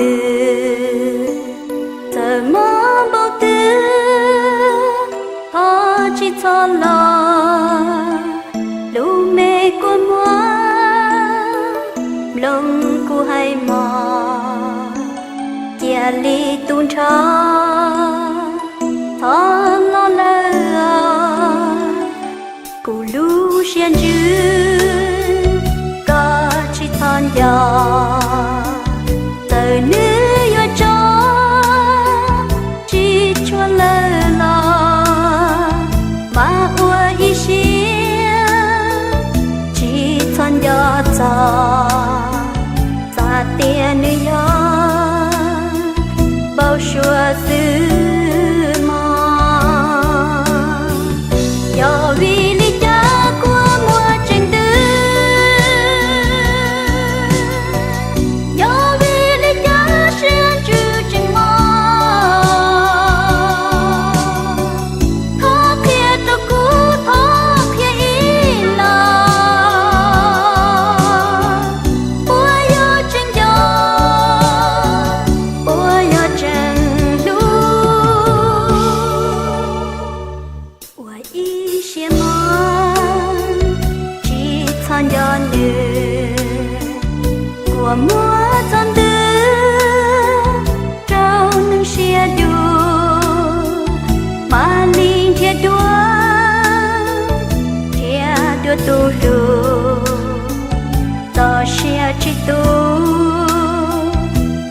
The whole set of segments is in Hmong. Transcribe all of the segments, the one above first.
nws. Txawm mob npaum twg thov tsis txhob los, lub me kua muag mloog kuv hais mog. Cia li tu nrho, thov los lawm os. Kuv lub siab ntsws koj tsis txhob nco, txawm nws yuav tso tsis tshua lawm los mas ua ib siab tsis txhob nco txog, xav tias nws yog npau suav xwb mog. Yog vim li cas kua muag tseem ntws? Yog vim li cas siab ntsws tseem mob? Thov qhia rau kuv, thov qhia ib los, puas yog tseem nco, puas yog tseem hlub? Ua ib siab mob tsis txhob nco nws, kua muag txog ntws rau neeg siab dub, mam li nrhiav dua, nrhiav dua tus hlub. Txoj sia tsis tu,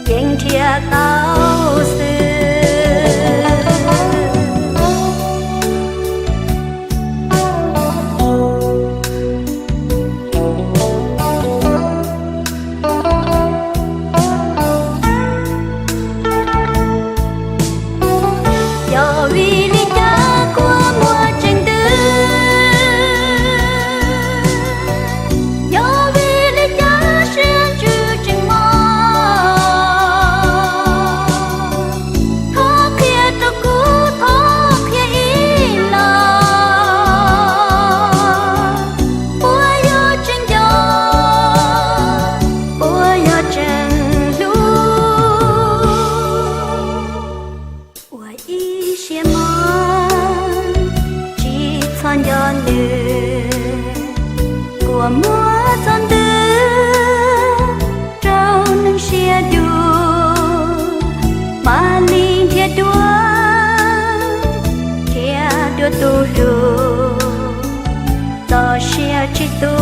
yeej nrhiav tau xwb. Yog vim li cas kua muag tseem ntws? Yog vim li cas siab ntsws tseem mob? Thov qhia rau kuv, thov qhia ib los, puas yog tseem nco, puas yog tseem hlub? Ua ib siab mob tsis txhob nco nws, kua muag txog ntws rau neeg siab dub, mam li nrhiav dua, nrhiav dua tus hlub. Txoj sia tsis tu,